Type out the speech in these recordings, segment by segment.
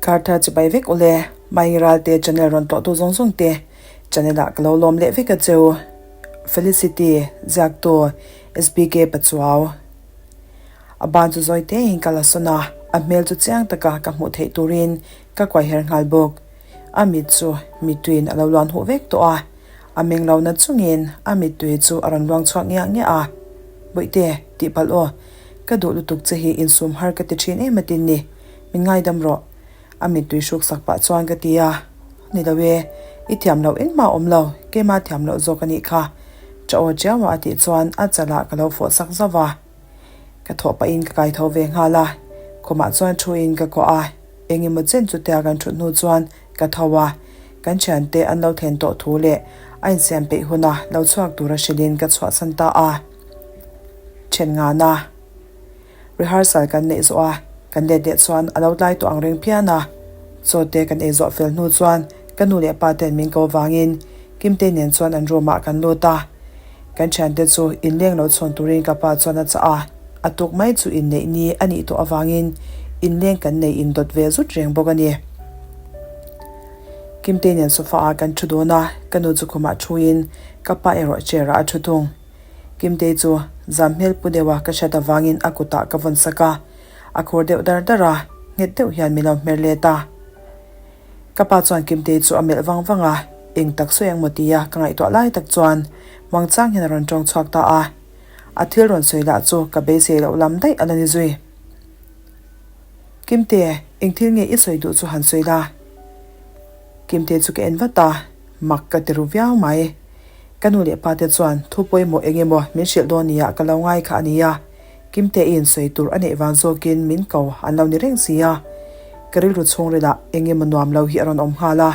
Karthar chibai vek ule, Maing Ralte channel rawn tlawhtu zawng zawng te channel ah ka lo lawm leh vek a cheu. Felicity, Ziaktu, SBK Pachuau. A ban chu zawi te in ka la sawn a, a hmel chu chiang taka ka hmuh theih turin ka kuai her nghal bawk. A mit chu mittuiin a lo luan huh vek tawh a, a meng lo na chungin a mittui chu a rawn luang chhuak ngiah ngiah a. Bawihte, tih palh aw, ka duh lutuk che hi insum har ka ti thin em atin ni, min ngaidam rawh. A mittui hruk sak pah chuan ka ti a, Ni lo e, i thiam loh engmah a awm lo, keimah thiam loh zawk a nih kha. Cha aw chiau a a tih chuan a chalah ka lo fawh sak zauh a. Ka thawh pahin ka kai tho ve nghal a, khumah chuan thuin ka kuah a, eng emaw chen chutia kan thut hnu chuan ka tho a, kan thiante an lo thlen tawh thu leh a insiam peih huna lo chhuak tura hrilhin ka chhuahsan ta a. Then ngana. Rehearsal kan neih zawh a, kan let leh chuan a lo tlai tawh ang reng phian a. Chaw te kan ei zawh fel hnu chuan ka nu leh pa ten min ko vangin Kimtei nen chuan an room ah kan lut a. Kan thiante chu inleng lo chhawn turin ka pa chuan a chah a, a tuk mai chu inneih ni a nih tawh avangin inleng kan nei indawt ve zut reng bawk a ni. Kimtei nen sofa ah kan thu dawn a, ka nu chu khumah thuin ka pa erawh chair ah a thu thung. Kimtei chu zam hmel pu deuha ka hriat avangin a kutah ka vawn sak a, a khur deuh dar dar a, nghet deuh hian min lo hmer let a. Ka pa chuan Kimtei chu a melh vang vang a, eng tak sawi ang maw tia ka ngaihtuah lai tak chuan Muangchang hian a rawn tawng chhuak ta a. A thil rawn sawi lah chu ka beisei loh lam daih a la ni zui. Kimte, eng thil nge i sawi duh chu han sawi la? Kimte chu ka en vat a, mak ka ti ru viau mai. Ka nu leh pa te chuan thu pawimawh eng emaw min hrilh dawn nia ka lo ngai kha a nia. Kimte i insawi tur a neih vang zawkin min ko an lo ni reng si a. Ka rilru chhungrilah eng emaw nuam lo hi a rawn awm nghal a.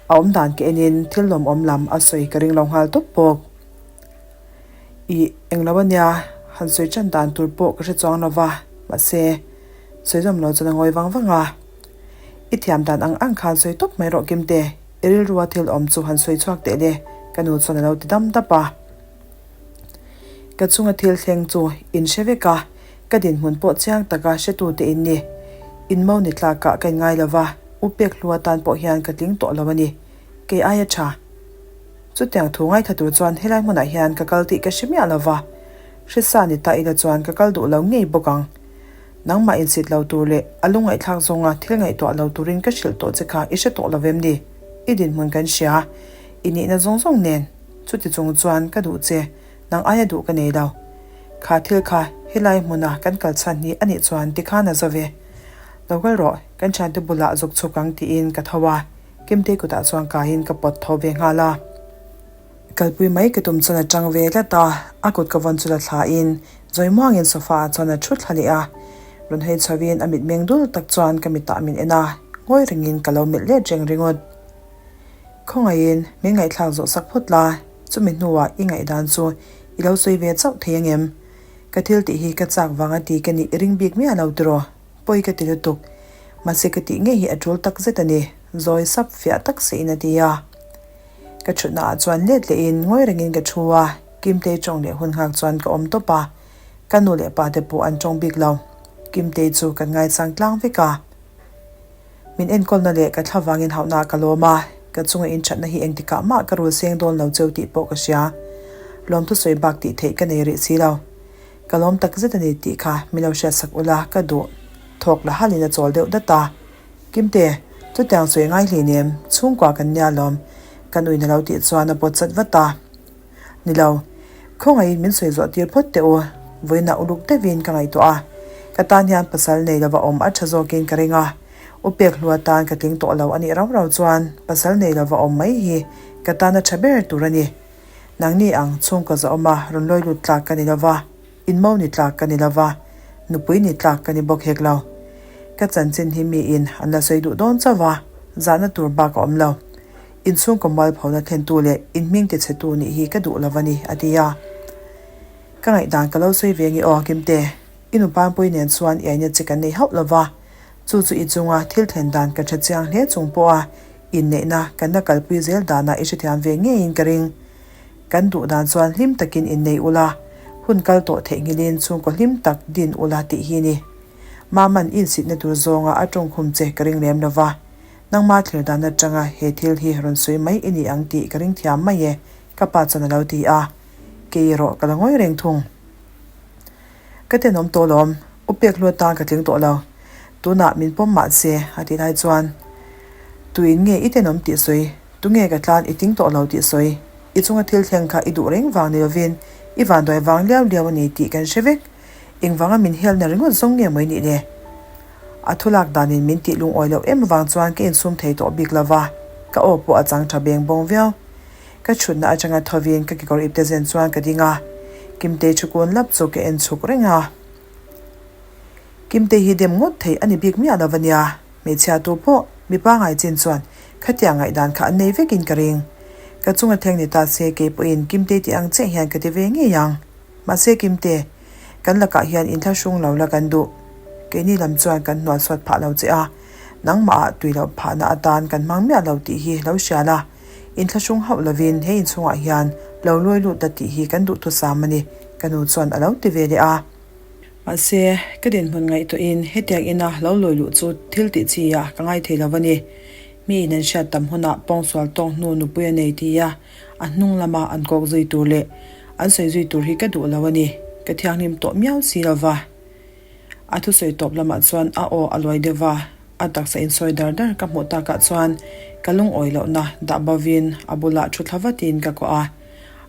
A awm dan ka enin thil lawmawm lam a sawi ka ring lo nghal tawp bawk. Ih, eng lo a nia, han sawi tan dan tur pawh ka hre chuang lo va, mahse, sawi zawm lo chuan a ngawi vang vang a. I thiam dan ang ang khan sawi tawp mai rawh Kimte. I rilrua thil awm chu han sawi chhuak teh le, ka nu chuan a lo ti dam dap a. Ka chunga thil thleng chu in hre vek a, ka dinhmun pawh chiang taka hretute in ni. In mo ni tlakah ka inngai lo va, u pek hlu atan pawh hian ka tling tawh lo a ni. Kei aia tha. Chutiang thu ngaithla tur chuan helai hmunah hian ka kal tih ka hre miah lo va, hrisa ni ta ila chuan ka kal duh lo ngei bawk ang. Nangmah insit lo tur leh a lungngaihthlak zawnga thil ngaihtuah lo turin ka hrilh tawh che kha i hre tawh lo vem ni? I dinhmun kan hria. I nihna zawng zawng nen. Chuti chung chuan ka duh che, nang aia duh ka nei lo. Kha thil kha helai hmuna kan kal chhan hi a nih chuan tikhan a zo ve. Lo kal rawh, kan thiante bulah zuk chhuk ang tiin ka tho a, Kimtei kutah chuan kaiin ka pawt tho ve nghal a. Kalpui mai ka tum chuan a tang ve tlat a, a kut ka vawn chu la thlain zawi muangin sofa ah chuan a thu thla leh a. Rawn hawi chhoin a mitmeng dul tak chuan ka mitah min en a, ngawi rengin ka lo melh let reng ringawt. Khawngaihin min ngaihthlak zawh sak phawt la, chumi hnuah i ngaihdan chu i lo sawi ve chauh thei angem? Ka thil tih hi ka chak vanga ti ka nih i ring bik miah lo tiraw? Pawi ka ti lutuk. Mahse ka tih ngei hi a tul tak zet a ni, zawi sap fiah tak siin a ti a. Ka thutna ah chuan let lehin ngawi rengin ka thu a, Kimtei tawng leh hun nghak chuan ka awm tawp a, ka nu leh pa te pawh an tawng bik lo. Kimtei chu kan ngaisang tlang vek a. Min enkawlna leh ka thla vangin hauhna ka lawm a, ka chunga inthatna hi engtikah mah ka rul seng dawn lo cheu tih pawh ka hria. Lawmthu sawi bak tih theih ka nei rih si lo. Ka lawm tak zet a ni tih kha min lo hriatsak ula ka duh. Thawk la halin a chawl deuh dat a. Kimte, chutiang sawi ngai hlei nem, chhungkua kan nia lawm. Ka nuin a lo tih chuan a pawt chat vat a. Ni lo, khawngaihin min sawi zawh tir phawt teh u. Vawiinah uluk deuhin ka ngaihtuah a, ka tan hian pasal nei lova awm a tha zawkin ka ring a. U pek hlu atan ka tling tawh lo a nih rau rau chuan pasal nei lova awm mai hi ka tan a tha ber tur a ni. Nangni ang chhungkaw zawhawma rawn lawi lut tlak ka ni lova. Inmo ni tlak ka ni lo va, nupui ni tlak ka ni bawk hek lo. Ka chanchin hi miin an la sawi duh dawn chauh va, zahna tur bak a awm lo. Inchhungkaw mualphona thlentu leh inhming tichhetu nih hi ka duh lo va ni, a ti a. Ka ngaihdan ka lo sawi ve nge aw, Kimte. I nupanpui nen chuan i aina che kan nei hauh lo va, chu chu i chunga thil thlen dan ka tha chiang hle chung pawha inneihna kan la kalpui zel danah i hrethiam ve ngeiin ka ring. Kan duh dan chuan hlim takin innei ula, hun kal tawh theihnghilhin chhungkaw hlim tak din ula tih hi ni. Maman i insitna tur zawnga a tawngkhum che ka ring lem lo va, nangma thlir dan atanga he thil hi rawn sawi mai i ni ang tih ka ring thiam mai e, ka pa chuan a lo ti a. Kei erawh ka la ngawi reng thung. Ka tenawm tawh lawm, u pek hlu atan ka tling tawh lo. Tunah min pawm mah se, a tih lai chuan, Tuin nge i tenawm tih sawi? Tunge ka tlan i tling tawh lo tih sawi? I chunga thil thleng kha i duh reng vang ni lovin i vanduai vang liau liau a ni tih kan hre vek. Engvanga min helna ringawt zawng nge maw i nih le? A thu lak danin min tih lungawi loh em avang chuan ka insum thei tawh bik lo va, ka aw pawh a chang tha beng bawng viau. Ka chhutna atanga thovin ka kekawr ipte zen chuan ka ding a, Kimtei thu kun lap chu ka en chhuk reng a. Kimtei hi dem ngawt thei a ni bik miah lo va nia, hmeichhia tu pawh mipa ngai chin chuan khatiang ngaihdan kha an nei vekin ka ring. Ka chunga thleng ni ta se kei pawhin Kimtei tih ang chiah hian ka ti ve ngei ang. Mahse Kimte, kan lakah hian inthlahrung lo la kan duh. Keini lam chuan kan hnualsuat phah lo che a, nangmahah tui loh phahna atan kan hmang miah lo tih hi lo hria la. Inthlahrung hauh lovin he inchhungah hian lo luai lut la tih hi kan duhthusam a ni, ka nu chuan a lo ti ve leh a. Mahse, ka dinhmun ngaihtuahin hetiang ina lo lawi luh chu thil tih chi ah ka ngai thei lo a ni. Mi in an hriat tam hunah pawngsual tawng hnu nupui a nei ti a, a hnung lama an kawk zui tur leh an sawi zui tur hi ka duh lo a ni, ka thianghlim tawh miau si lo va. A thusawi tawp lamah chuan a aw a luai deuh va, a taksa insawi dar dar ka hmuh takah chuan ka lungawi lohna dah bovin a bulah thu thla vatin ka kuah a.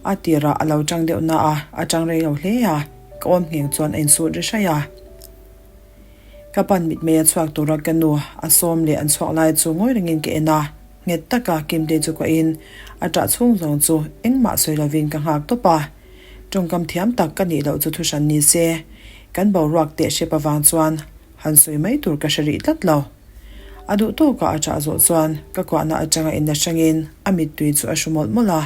A tirah a lo tang deuh na a, a tang rei lo hle a, ka awm ngheng chuan a insut ri hraih a. Ka pan mitmei a chhuak tura ka nu a sawm leh an chhuak lai chu ngawi rengin ka en a, nghet taka Kimtei chu kuahin a ṭah chhung zawng chu engmah sawi lovin ka nghak tawp a. Tawngkam thiam tak ka nih loh chu thuhran ni se, kan boruak teh hrep avang chuan han sawi mai tur ka hre rih tlat lo. A duh tawkah a ṭah zawh chuan ka kuahna atanga inla hrangin a mittui chu a hru mawlh mawlh a,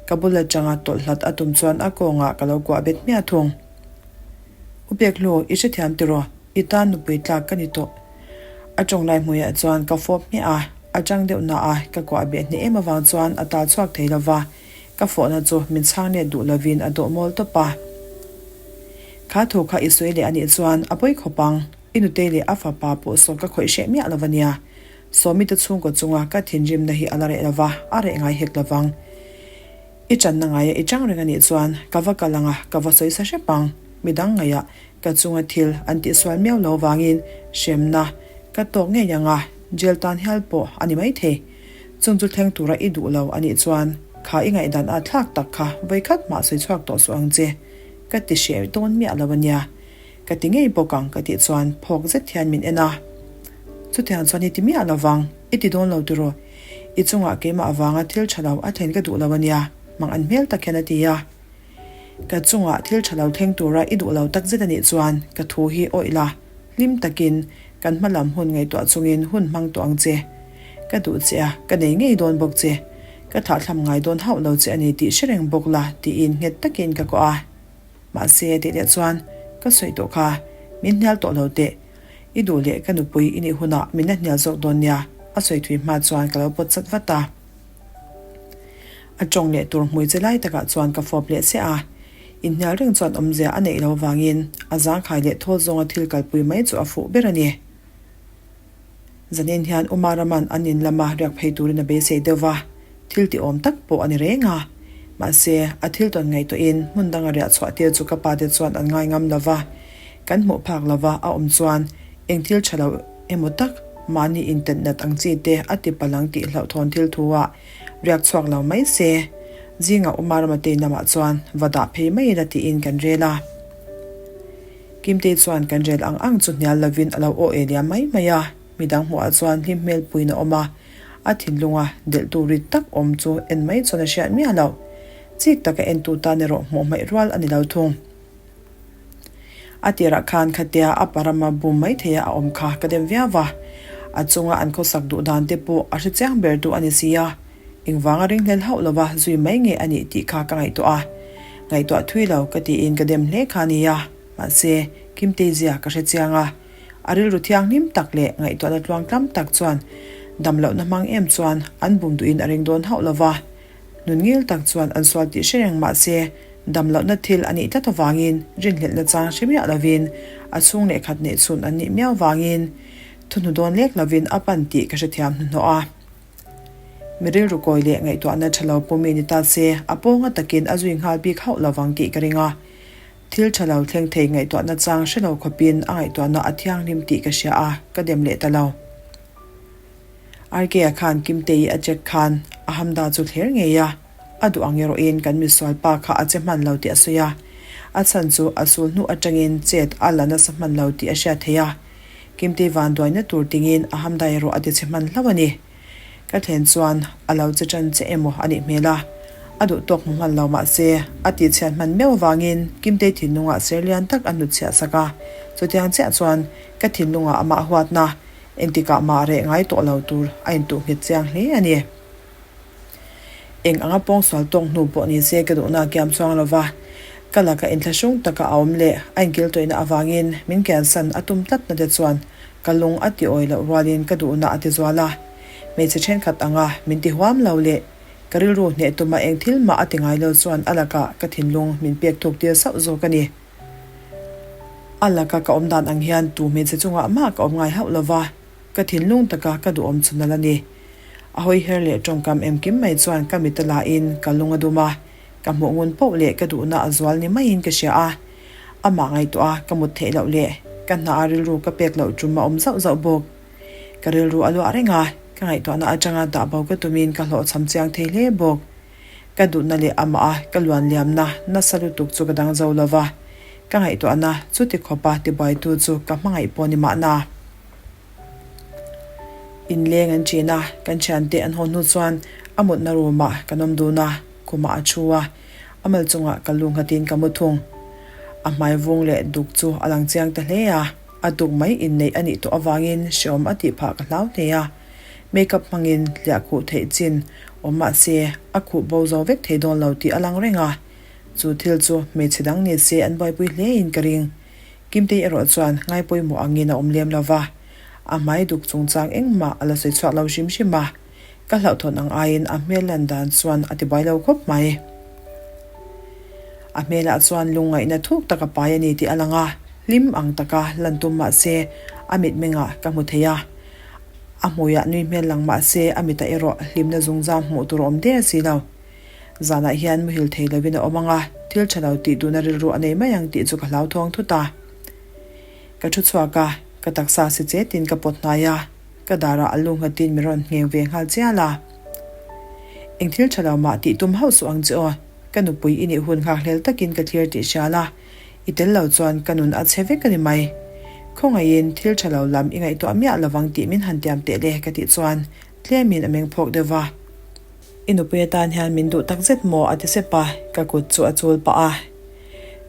ka bul atanga tawlh hlat a tum chuan a kawngah ka lo kuah bet hmiah thung. U Pekhlu, i hrethiam tiraw? I tan nupui tlak ka ni tawh. A tawnglai hmuiah chuan ka fawp hmiah a, a ṭang deuh na a, ka kuah beh hneh em avang chuan a tal chhuak thei lo va, Ka fawhna chu min chhang let duh lovin a dawh mawl tawp a. Kha thu kha i sawi leh a nih chuan a pawi khawp ang, i nutei leh a fapa pawh saw ka khawih hreh miah lo a nia. Sawmite chhungkaw chunga ka thinrimna hi a la reh lo va, a reh ngai hek lo vang. I channa ngaia i chang reng a nih chuan ka va kal ang a, ka va sawi sa hrep ang. Midang ngaihah ka chunga thil an tihsual miau lo vangin hremna ka tawk ngei ang a, jail tan hial pawh a ni maithei. Chung chu thleng tura i duh lo a nih chuan kha i ngaihdan a thlak tak kha vawikhat mah sawi chhuak tawh suh ang che. Ka ti hreh dawn miah lo a nia. Ka ti ngei bawk ang ka tih chuan phawk zet hian min en a. Chutiang chuan i ti miah lo vang, i ti dawn lo tiraw? I chungah keimah avanga thil tha lo a thlen ka duh lo a nia, mang an hmel tak hian a ti a. Ka chungah thil tha lo thleng tura i duh lo tak zet a nih chuan ka thu hi awih la, hlim takin kan hma lam hun ngaihtuah chungin hun hmang tawh ang che. Ka duh che a, ka nei ngei dawn bawk che. Ka thlahthlam ngai dawn hauh lo che a ni tih hre reng bawk la tiin nghet takin ka kuah a. Mahse tih leh chuan ka sawi tawh kha, min hnial tawh lo teh. I duh leh ka nupui i nih hunah min la hnial zawk dawn nia, a sawi thui hma chuan ka lo pawt chat vat a. A tawng leh tur hmui che lai takah chuan ka fawp leh chiah a, inhnial reng chuan awmzia a neih lo vangin a zangkhai leh thawl zawnga thil kalpui mai chu a fuh ber a ni. Zanin hian Uma Raman an in lama riak phei turin a beisei deuh va, thil ti awm tak pawh a ni reng a. Mahse, a thil tawn ngaihtuahin hmun danga riah chhuah tir chu ka pa te chuan an ngai ngam lo va, kan hmuh phak lo va a awm chuan eng thil tha lo emaw tak mahni intent nat ang chi te a ti palh ang tih hlauhthawn thil thu ah riak chhuak lo mai se. Zingah Uma Ramatei lamah chuan va dah phei mai ila tiin kan rel a. Kimtei chuan kan rel ang ang chu hnial lovin a lo aw e liam mai mai a, midang hmuhah chuan hlim hmel puiin a awm a, a thinlunga delhtu rit tak awm chu en mai chuan a hriat miah loh. Chik taka entu tan erawh hmuh hmaih rual a ni lo thung. A tirah khan khatia a parama bum mai theia a awm kha ka dem viau va, a chunga an khawsak duh dan te pawh a hre chiang ber duh a ni si a, engvanga ringhlel hauh lova zui mai nge a nih tih kha ka ngaihtuah a, ngaihtuah thui lo ka tiin ka dem hle kha a nia, mahse Kimtei zia ka hre chiang a, a rilru thianghlim tak leh ngaihtuahna tluangtlam tak chuan damlohna hmang em chuan an bum duhin a ring dawn hauh lova, nun ngil tak chuan an sual tih hre reng mahse. Dam lohna thil a nih tlat avangin rinhlelhna chang hre miah lovin a chhung leh khat neih chhun an nih miau vangin thuhnu dawn lek lovin a pan tih ka hrethiam hnuhnawh a. Mi rilru kawi leh ngaihtuahna tha lo pawh mi ni ta se a pawnga takin a zui nghal bik hauh lovang tih ka ring a. Thil tha lo thleng thei ngaihtuahna chang hre lo khawpin a ngaihtuahna a thianghlim tih ka hria a, ka dem leh ta lo. RK-a khan Kimtei a check khan a hamda chu thler ngei a, a duh ang erawhin kan misual pa kha a che hman lo tih a sawi a. A chhan chu a sul hnu atangin chet a la nasa hman lo tih a hriat theih a. Kimtei vanduaina tur tingin a hamda erawh a ti che hman hlauh a ni. Ka thlen chuan a lo che tan che emaw a nih hmel a, a duh tawk hmu hman lo mah se a tihchhiat hman meuh avangin Kimtei thinlungah ser lian tak a hnutchhiah sak a, chutiang chiah chuan ka thinlungah amah huatna Engtikah mah reh ngai tawh lo tur a intuh nghet chiang hle a ni. Eng anga pawngsual tawk hnu pawh ni se ka duhna a kiam chuang lo va, ka laka inthlahrung taka a awm leh a inkil tawihna avangin min kiansan a tum tlatna te chuan ka lung a ti awi loh rualin ka duhna a ti zual a. Hmeichhe thenkhat anga min ti huam lo leh ka rilru hneh tuma eng thil mah a ti ngai lo chuan a lakah ka thinlung min pek thuk tir sauh zawk a ni. A laka ka awm dan ang hian tu hmeichhe chungah mah ka awm ngai hauh lo va, ka thinlung taka ka duhawm chhun a la ni. A hawi her leh tawngkam emkim mai chuan ka mit a lahin ka lung a dum a, ka hmuh ngun poh leh ka duhna a zual ni maiin ka hria a. Amah ngaihtuah a ka mut theih loh leh ka hna a rilru ka pek loh tum a awm zauh zauh bawk. Ka rilru a luah reng a, ka ngaihtuahna atanga dah bo ka tumin ka hlawhchham chiang thei hle bawk. Ka duhna leh amah a ka luan liamna nasa lutuk chu ka dang zo lo va, ka ngaihtuahna chuti khawpa tibuaitu chu ka hmangaih pawh ni mahna. Inleng an ṭin a, kan ṭhiante an haw hnu chuan a mutna room ah kan awm dun a, khumah a ṭhu a, a mal chungah ka lu nghatin ka mu thung. A hmai vung leh duk chu a lang chiang ta hle a, a duk mai inneih a nih tawh avangin hreawm a tih phah ka hlau hle a. Makeup hmangin hliah khuh theih chin awm mah se a khuh bo zo vek thei dawn lo tih a lang reng a. Chu thil chu hmeichhe dang ni se an buaipui hle in ka ring. Kimtei erawh chuan ngai pawimawh angin a awm lem lo va, a hmai duk chungchang engmah a la sawi chhuak lo hrim hrim a. Ka hlauhthawn ang aiin a hmel lan dan chuan a tibuai lo khawp mai. A hmelah chuan lungngaihna thuk tak a pai a ni tih a lang a, hlim ang taka lan tum mah se a mitmengah ka hmu thei a. A hmuiah nui hmel lang mah se a mitah erawh hlimna zungzam hmuh tur a awm der si lo. Zanah hian muhil thei lovin a awm ang a, thil tha lo tih duhna rilru a nei mai ang tih chu ka hlauthawng thut a. Ka thu chhuak a, ka taksa si chetin ka pawt hnai a, ka darah a lu nghatin min rawn ngheng ve nghal chial a. Eng thil tha lo mah tih tum hauh suh ang che aw, ka nupui i nih hun nghakhlel takin ka thlir tih hrial a, I tel lo chuan ka nun a chhe vek a ni mai. Khawngaihin thil tha lo lam i ngaihtuah miah lovang tih min han tiam teh le ka tih chuan tlemin a meng phawk deuh va. I nupui atan hian min duh tak zet maw a ti sep a, ka kut chu a chul pah a.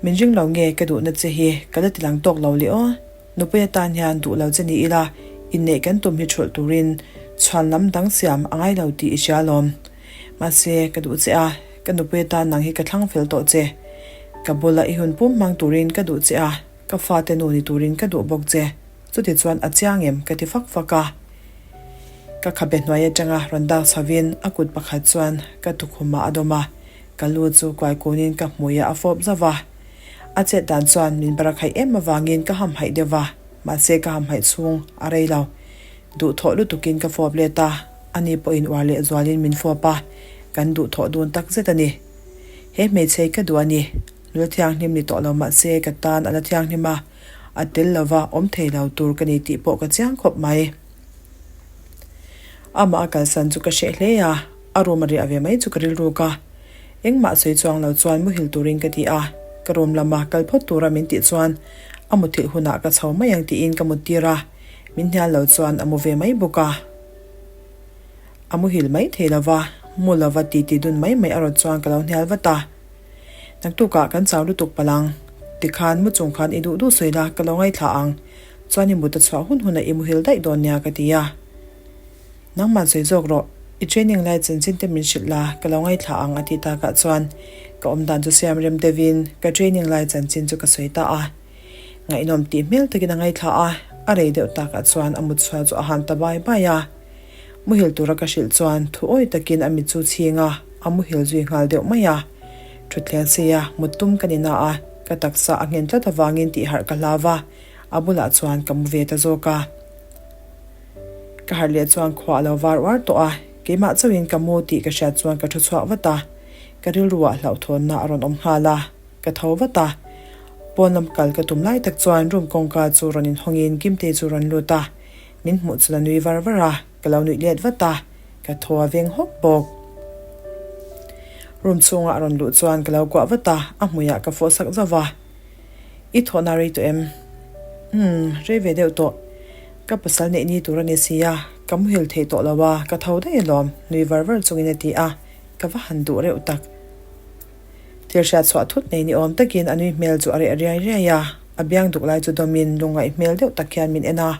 Min ring lo nge ka duhna che hi ka la ti lang tawk lo le aw. Nupui atan hian duh lo che ni ila inneih kan tum hi thulh turin chhuan lam dang siam a ngai lo tih i hria alawm. Mahse ka duh che a. Ka nupui atan nang hi ka thlang fel tawh che. Ka bula i hun pum hmang turin ka duh che a, ka fate nu ni turin ka duh bawk che. Chuti chuan a chiang em? ka ti fak fak a. Ka khabe hnuai atanga rawn dak chhovin a kut pakhat chuan ka tukhumah a dawm a, ka lu chu kuai kunin ka hmuiah a fawp zauh va. A chet dan chuan min barakhaih em avangin ka hamhaih deuh va, mahse ka hamhaih chhung a rei lo. Duhthawh lutukin ka fawp let a, ani pawhin uar leh zualin min fawp a, kan duhthawh dun tak zet a ni. He hmeichhei ka duh a ni, nula thianghlim ni tawh lo mah se ka tan a la thianghlim a, a tel lova awm thei lo tur ka ni tih pawh ka chiang khawp mai. Amah a kalsan chu ka hreh hle a, a room a riah ve mai chu ka rilruk a, engmah sawi chuang lo chuan muhil turin ka ti a, ka room lama kal phawt tura min tih chuan a muthilh hunah ka chho mai ang tiin ka muttir a, Min hnial lo chuan a mu ve mai bawk a. A muhil mai thei lo va, mu lova titi dun mai mai a rawt chuan ka lo hnial vat a. Naktukah kan chau lutuk palh ang. Tikhan mu chung khan i duh duh sawi la, ka lo ngaithla ang. Chuan i mut a chhuah hun hunah i muhil daih dawn nia ka ti a. Nangman sawi zawk rawh, i training lai chanchin te min hrilh la, ka lo ngaithla ang a tih takah chuan ka awmdan chu siam rem deuhin ka training lai chanchin chu ka sawi ta a. Ngaihnawm tih hmel takin a ngaithla a, a rei deuh takah chuan a mut chhuah chu a han ta bai bai a. Muhil tura ka hrilh chuan thu awi takin a mit chu chhing a, a muhil zui nghal deuh mai a. Thutthleng seia mut tum ka ni na a, ka taksa a nghen tlat avangin tih harh ka hlau va, a bulah chuan ka mu ve ta zawk a. Ka harh leh chuan khua a lo var uar tawh a, keimah chauhin ka mu tih ka hriat chuan ka thu chhuak vat a, ka rilruah hlauhthawnna a rawn awm nghal a, ka tho vat a. Pawn lam kal ka tum lai tak chuan room kawngka chu rawn inhawngin Kimtei chu rawn lut a, min hmuh chu la nui var var a, ka lo nuih let vat a, ka thaw a veng hawk bawk. Room chhunga a rawn luh chuan ka lo kuah vat a, a hmuiah ka fawh sak zauh va. I thawhna rei tawh em? Umm, rei ve deuh tawh. Ka pasal neih ni tur a ni si a, ka muhil thei tawh lo a, ka tho daih alawm, nui var var chungin a ti a, ka va han duh reuh tak. Thil hriat chhuah thut nei ni awm takin a nui hmel chu a reh riai riai a, a biang duk lai chu dawmin lungngaih hmel deuh tak hian min en a.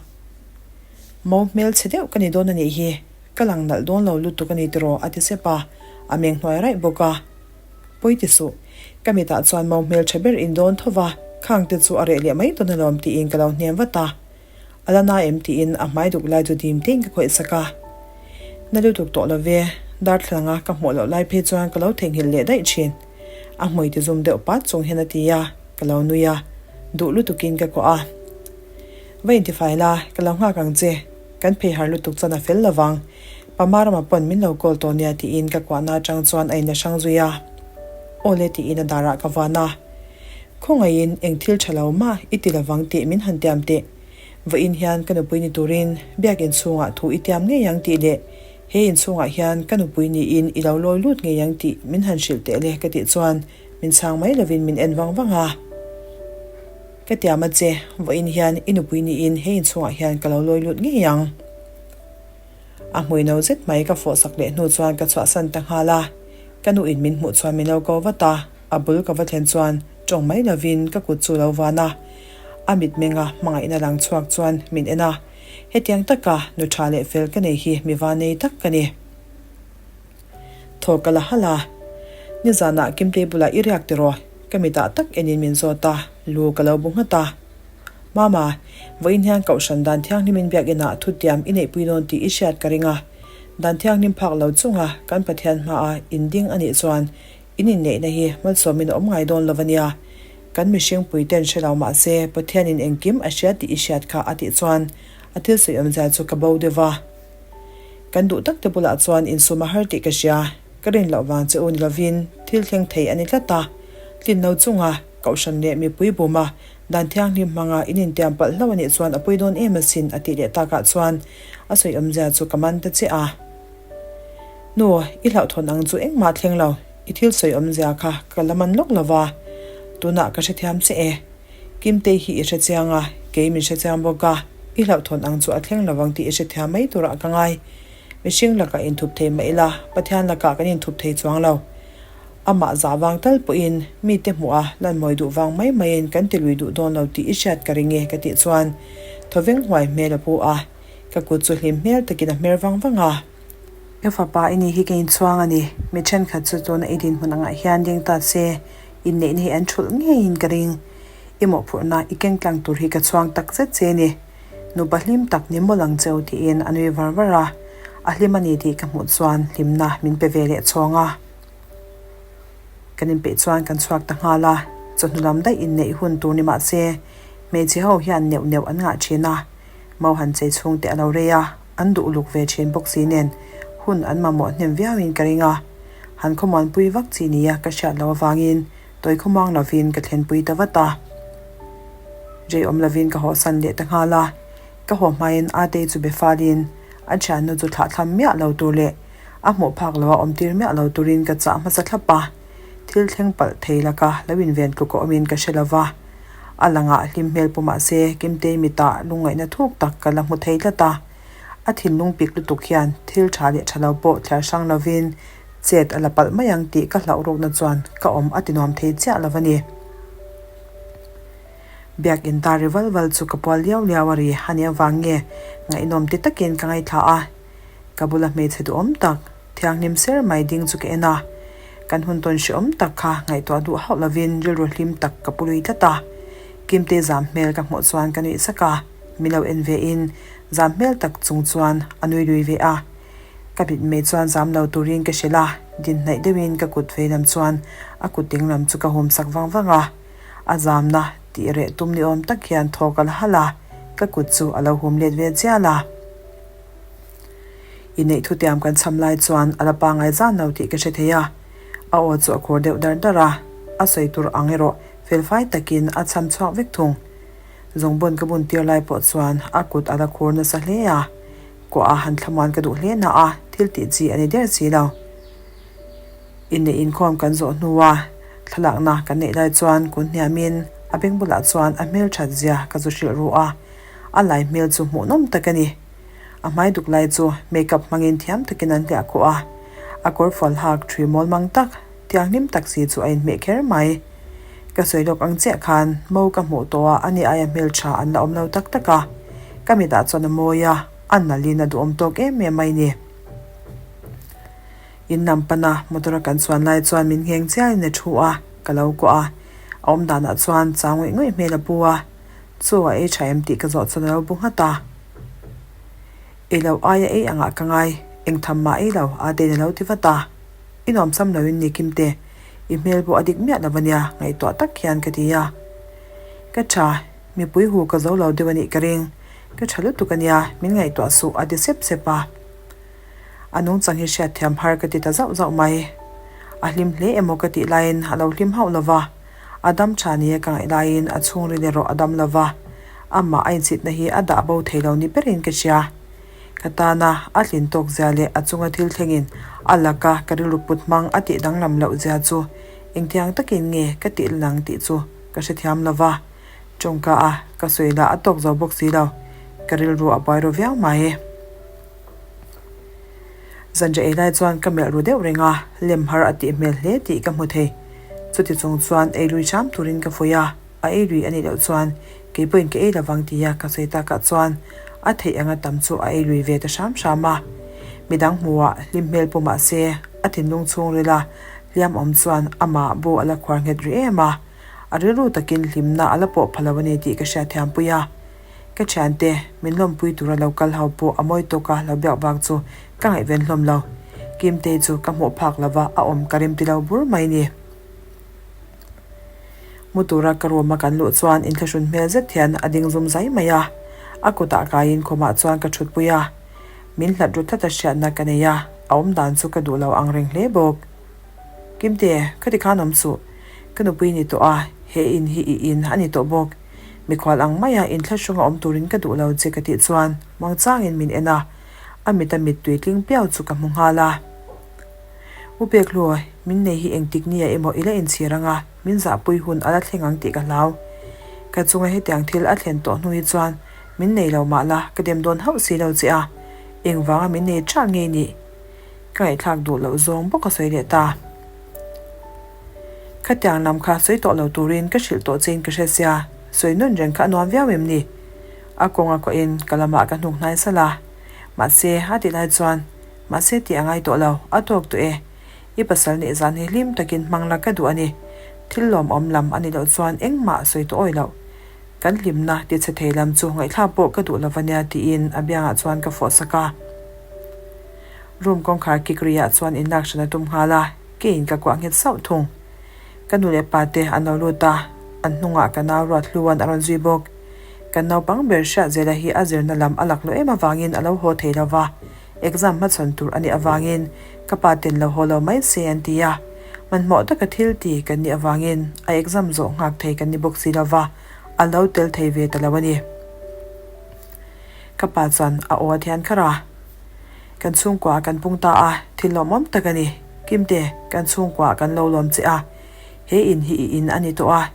Mo hmel chhe deuh ka ni dawn a nih hi, ka lang nalh dawn lo lutuk a ni tiraw a ti sep a, a meng hnuai raih bawk a. Pawi ti suh, ka mitah chuan mo hmel tha ber in dawn tho va, khang te chu a reh leh mai dawn alawm tiin ka lo hnem vat a. A la na em tiin a hmai duk lai chu dim tein ka khawih sak a. Na lutuk tawh lo ve, darthlalang a ka hmuh loh lai phei chuan ka lo theihnghilh leh daih thin. A hmui ti zum deuh pat chung hian a ti a, ka lo nui a, duh lutukin ka kuah a. Va intifai la, ka lo nghak ang che. Kan phei har lutuk chuan a fel lovang. Pama rama pawn min lo call tawh nia tiin ka kuahna atang chuan a inla hrang zui a. Awle tiin a darah ka vuan a. Khawngaihin eng thil tha lo mah i ti lovang tih min han tiam teh. Vawiin hian ka nupui ni turin biak inchhungah thu i tiam ngei ang tih leh he inchhungah hian ka nupui niin i lo lawi lut ngei ang tih min han hrilh teh le ka tih chuan min chhang mai lovin min en vang vang a. Ka tiam a che, vawiin hian i nupui niin he inchhungah hian ka lo lawi lut ngei ang. A hmui no zet mai ka fawhsak leh hnu chuan ka chhuahsan ta nghal a, ka nuin min hmuh chuan min lo ko vat a, a bul ka va thlen chuan tawng mai lovin ka kut chu lo van a, a mitmenga hmangaihna lang chhuak chuan min en a, hetiang taka nu tha leh fel ka nei hi mi vanei tak ka ni. Thaw ka la halh a, Nizanah Kimtei bulah i riak tiraw? Ka mitah tak enin min zawt a, lu ka lo bu nghat a. Mama, vawiin hian Kohhran Dan Thianghlimin biakinah thutiam i neihpui dawn tih i hriat ka ring a. Dan Thianghlim phak lo chunga kan Pathian hmaa inding a nih chuan in inneihna hi malsawmin a awm ngai dawn lo a nia. Kan mihring puiten hre lo mah se Pathianin engkim a hria tih i hriat kha a tih chuan a thil sawi awmzia chu ka bo deuh va. Kan duh tak te bulah chuan insum a har tih ka hria, ka rin loh vang che u ni lovin thil thleng thei a ni tlat a, tlin lo chunga Kohhran leh mipui buma dan thianghlim hmanga in intiam palh hlauh a nih chuan a pui dawn em asin a tih leh takah chuan a sawi awmzia chu ka man ta chiah a. Nu, i hlauhthawn ang chu engmah thleng lo, i thil sawi awmzia kha ka la man lawk lova, tunah ka hrethiam che e. Kimtei hi i hre chiang a, kei min hre chiang bawk a, i hlauhthawn ang chu a thleng lovang tih i hre thiam mai turah ka ngai. Mihring lakah inthup thei mah ila, Pathian lakah kan inthup thei chuang lo. Amah zah vang tal pawhin mite hmuh a lanmawi duh vang mai maiin kan ti lui duh dawn lo tih i hriat ka ring e ka tih chuan thawveng huai hmel a pu a, ka kut chu hlim hmel takin a hmer vang vang a. Ka fapa i nih hi ka inchhuang a ni, mi thenkhat chu tuna i dinhmun angah hian ding ta se Inneihna hi an thulh ngeiin ka ring. I mawhphurhna i keng tlang tur hi ka chhuang tak zet che ni. Nupa hlim tak ni mawlh ang cheu tiin a nui var var a. A hlim a ni tih ka hmuh chuan hlimna min pe ve leh chhawng a. Kan inpeih chuan kan chhuak ta nghal a, chawhnu lam daih inneih hun tur ni mah se hmeichhe ho hian neuh neuh an ngah thin a. Mau han chei chhung te a lo rei a, an duh uluk ve thin bawk si nen hun an mamawh hnem viauin ka ring a. Han khawmuanpui vak chi nia ka hriat loh avangin tawi khawmuang lovin ka thlenpui ta vat a. Rei awm lovin ka hawhsan leh ta nghal a, ka haw hmain Atei chu be falin a thiannu chu thlahthlam miah lo tur leh a hmuh phak loha awm tir miah lo turin ka chah hmasa thlap a, thil thleng palh thei laka lo inven tluk a awmin ka hre lova. A langah hlim hmel pu mah se Kimtei mitah lungngaihna thuk tak ka la hmu thei tlat a. A thinlung pik lutuk hian thil tha leh tha lo pawh thliar hrang lovin chet a la palh mai ang tih ka hlauh rukna chuan ka awm a ti nuam thei chiah lo a ni. Biakin tar ri val val chu ka pual liau liau a ri a nih avang nge ngaihnawm ti takin ka ngaithla a. Ka bula hmeichhe duhawm tak, thianghlim ser mai ding chu ka en a. Kan hun tawn hrehawm tak kha ngaihtuah duh hauh lovin rilru hlim tak ka pu lui tlat a. Kimte zam hmel ka hmuh chuan ka nuih sak a, min lo en ve in zam hmel tak chung chuan a nui lui ve a. Ka mitmei chuan zam lo turin ka hrilh a, din hnaih deuhin ka kut vei lam chuan a kut ding lam chu ka hum sak vang vang a. A zamna tih reh tum ni awm tak hian thaw ka la halh a, ka kut chu a lo hum let ve chial a. Inneih thutiam kan cham lai chuan a la pangngai zan lo tih ka hre thei a, a aw chu a khur deuh dar dar a, a sawi tur ang erawh felfai takin a cham chhuak vek thung. Zungbun ka bun tir lai pawh chuan a kut a la khur nasa hle a, kuah a han thlamuan ka duh hle na a, thil tih chi a ni der si lo. Inneih inkhawm kan zawh hnua thlalakna kan neih lai chuan kun hniamin a beng bulah chuan a hmelthat zia ka zu hrilh ru a, a lai hmel chu hmuhnawm tak a ni. A hmai duk lai chu makeup hmangin thiam takin an hliah khawh a, a kawr fual hak ṭhui mawl mang tak, tianghlim tak si chu a inhmeh kher mai. Ka sawi lawk ang chiah khan mo ka hmuh tawh a, ani aia hmelṭha an la awm lo tak tak a, ka mitah chuan a mawi a, a nalhin a duhawm tawk em em mai ni. In lam pana motor a kan chuan lai chuan min ngheng chiahin a thu a, ka lo kuah a, a awm danah chuan chau ngawih ngawih hmel a pu a, Chaw a ei tha em tih ka zawh chuan a lo bu nghat a. Ei lo aia ei angah ka ngai, eng tham mah ei lo, a tein a lo ti vat a. I nuamsam loin ni Kimte, i hmel pawh a dik miah lo ania, ngaihtuah tak hian ka ti a. Ka tha, mipui hu ka zo lo deuh anih ka ring, ka tha lutuk ania, min ngaihtuah suh a ti sep sep a. A nungchang hi hriatthiam har ka ti ta zauh zauh mai. A hlim hle emaw ka tih laiin a lo hlim hauh lo va, a dam tha nia ka ngaih laiin a chhungril erawh a dam lo va, amah a inchhitna hi a dah bo thei lo ni berin ka hria. Ka tana a hlin tawk zia leh a chunga thil thlengin a laka ka rilru put hmang a tih danglam loh zia chu engtiang takin nge ka tih lang tih chu ka hrethiam lo va, tawngka a ka sawi lah a tawk zo bawk si lo, ka rilru a buai ru viau mai. Zanriah ei lai chuan ka melh ru deuh reng a, lem har a tih hmel hle tih ka hmu thei. Chuti chung chuan ei lui hram turin ka fuih a, a ei lui a nih loh chuan kei pawhin ka ei lovang tia ka sawi takah chuan a theih anga tam chu a ei lui ve ta hram hram a. Midang hmuhah hlim hmel pawh mah se a thinlung chhungrila hliam awm chuan amah bu a la khuar nghet rih em a, a rilru takin hlimna a la pawh pha lo a ni tih ka hriatthiampui a. Ka thiante, min lawmpui tura lo kal ho pawh a mawi tawk a lo biak vang chu ka ngaihven hlawm lo. Kimtei chu ka hmuh phak lova a awm ka rem ti lo bur mai ni. Mu tura ka room a kan luh chuan inthlahrun hmel zet hian a ding zum zai mai a. A kutah kaiin khumah chuan ka thutpui a. Min hlat ru tlat a hriatna ka nei a, a awm dan chu ka duh lo ang reng hle bawk. Kimte, ka ti khan awm suh. Ka nupui ni tawh a, he in hi i in a ni tawh bawk. Mikhual ang maia inthlahrunga awm turin ka duh lo che ka tih chuan muangchangin min en a, a mita mittui tling piau chu ka hmu nghal a. U Peklu, min nei hi engtik nia emaw i la inchhir anga min zahpui hun a la thleng ang tih ka hlau. Ka chunga hetiang thil a thlen tawh hnu hi chuan min nei lo mah la ka dem dawn hauh si lo che a, engvanga min nei ṭhah ngei nih? Ka ngaihthlak duh loh zawng bawk a sawi leh ta. Khatiang lam kha sawi tawh lo turin ka hrilh tawh chein ka hre sia, sawi nun reng kha a nuam viau em ni? A kawnga kawhin ka lamah ka hnuk hnai salh a. Mahse, a tih lai chuan, Mahse tih a ngai tawh lo, a tawk tawh e. I pasal nih zan hi hlim takin hmang la ka duh a ni. Thil lawmawm lam a nih loh chuan engmah sawi tawh awi loh. Kan hlimna ti chhe thei lam chu ngaihthlak pawh ka duh lo va nia tiin a biangah chuan ka fawh sak a. Room kawngkhar kik riah chuan inlak hran a tum nghal a, keiin ka kuah nghet sauh thung. Ka nu leh pa te an lo lut a, an hnungah ka nau ruat hluan a rawn zui bawk. Kan naupang ber hriat zela hi a zirna lam a lak loh em avangin a lo haw thei lo va, exam hmachhawn tur a nih avangin ka pa ten lo haw lo mai se an ti a. Hmanhmawh taka thil ti kan nih avangin a exam zawh nghak thei kan ni bawk si lo va, a lo tel thei ve ta lo a ni. Ka pa chuan a aw a thian kharh a. Kan chhungkua kan pung ta a, thil lawmawm tak a ni. Kimte, kan chhungkua kan lo lawm che a. He in hi i in a ni tawh a,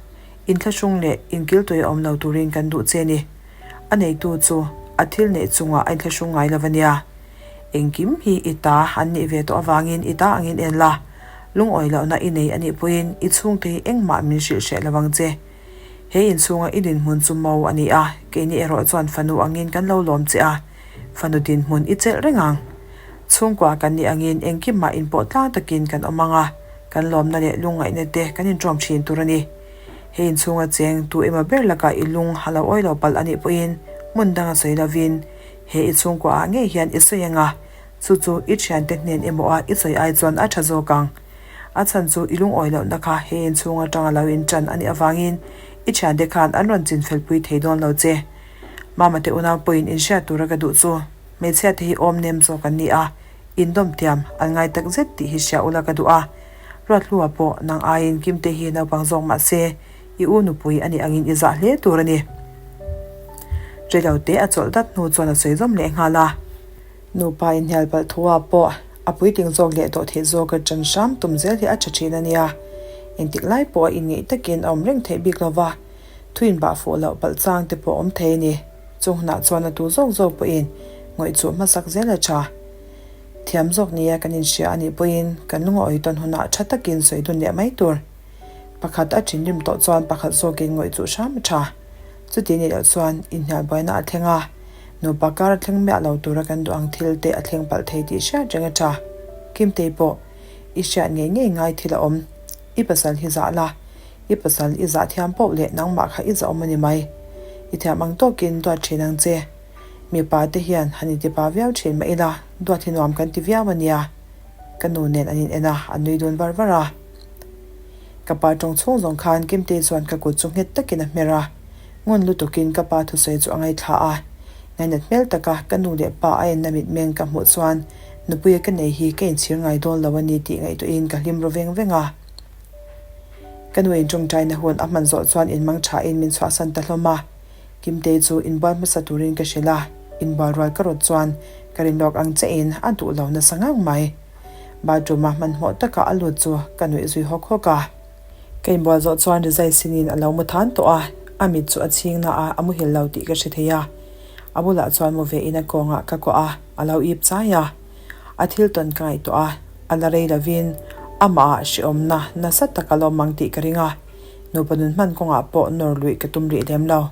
inthlahrung leh inkiltawih a awm lo turin kan duh che ni. A neitu chu a thil neih chungah a inthlahrung ngai lo a nia. Engkim hi i ta an nih ve tawh avangin i ta angin en la. Lungawi lohna i nei a nih pawhin i chhungte hi engmah min hrilh hreh lo ang che. He inchhunga i dinhmun chu mo a ni a, keini erawh chuan fanu angin kan lo lawm che a, fanu dinhmun i chelh reng ang. Chhungkua kan nih angin engkimah inpawh tlang takin kan awm ang a, kan lawmna leh lungngaihna te kan inṭawm ṭhin tur a ni. He inchhunga cheng tu emaw ber lakah i lung a lo awi lo palh a nih pawhin hmun danga sawi lovin he i chhungkuaah ngei hian i sawi ang a. Chu chu i thiante hnen emaw a i sawi ai chuan a tha zawk ang. A chhan chu i lungawi lohna kha he inchhung atanga lo intan a nih avangin i thiante khan an rawn chinfel pui thei dawn lo che. Mama te unau pawhin inhriat tura ka duh chu hmeichhia te hi awm nem zawk an ni a, indawm tiam an ngai tak zet tih hi hria ula ka duh a. Ruathlua pawh nang aiin Kimte hi naupang zawk mah se i u nupui a nih angin i zah hle tur a ni. Rilo te a chawlh dat hnu chuan a sawi zawm leh nghal a. Nupa inhnial palh thu ah pawh a puitling zawk leh tawh theih zawk a ṭan hram tum zel hi a ṭha ṭhin a nia. Engtik lai pawh a inngeih takin a awm reng theih bik lova, thu inbah fuh loh palh chang te pawh a awm thei a ni. Chung hunah chuan a tu zawk zawk pawhin ngawih chuh hmasak zel a ṭha. Thiam zawk nia kan inhria a nih pawhin kan lungawi tawn hunah ṭha takin sawi dun leh mai tur. Pakhat a ṭhinrim tawh chuan pakhat zawkin ngawih chuh hram a ṭha. Chuti nih loh chuan inhnial buaina a thleng a, nupa kar a thleng miah lo tura kan duh ang thil te a thleng palh thei tih hriat reng a ṭha. Kimtei pawh, i hriat ngei ngei ngai thil a awm. I pasal hi zah la, i pasal i zah thiam poh leh nangmah kha i zah awm a ni mai. I thiam ang tawkin duat ṭhin ang che. Mipa te hian han intipa viau ṭhin mah ila, duat hi nuam kan ti viau a nia. Ka nu nen an in en a, an nui dun var var a. Ka pa tawng chhung zawng khan Kimtei chuan ka kut chu nghet takin a hmer a, ngun lutukin ka pa thusawi chu a ngaithla a. Ngainat hmel taka ka nu leh pa a enna mitmeng ka hmuh chuan nupuia ka nei hi ka inchhir ngai dawn lo a ni tih ngaihtuahin ka hlim ru veng veng a. Ka nu in tawngtaina hun a hman zawh chuan inmang thain min chhuahsan ta hlawm a. Kimtei chu inbual hmasa turin ka hrilh a, inbual rual ka rawt chuan ka rin lawk ang che in a duh lo nasa ngang mai. Bathroom-a hmanhmawh taka a lut chu ka nuih zui hawk hawk a. Ka inbual zawh chuan rizai sinin a lo mu than tawh a, a mit chu a chhing na a, a muhil lo tih ka hre thei a. A bulah chuan mu ve in a kawngah ka kuah a, a lo ip chai a. A thil tawn ka ngaihtuah a, a la rei lovin amah ah hrehawmna nasa tak a lawm ang tih ka ring a, nupa nun hman kawngah pawh nawr luih ka tum rih lem lo.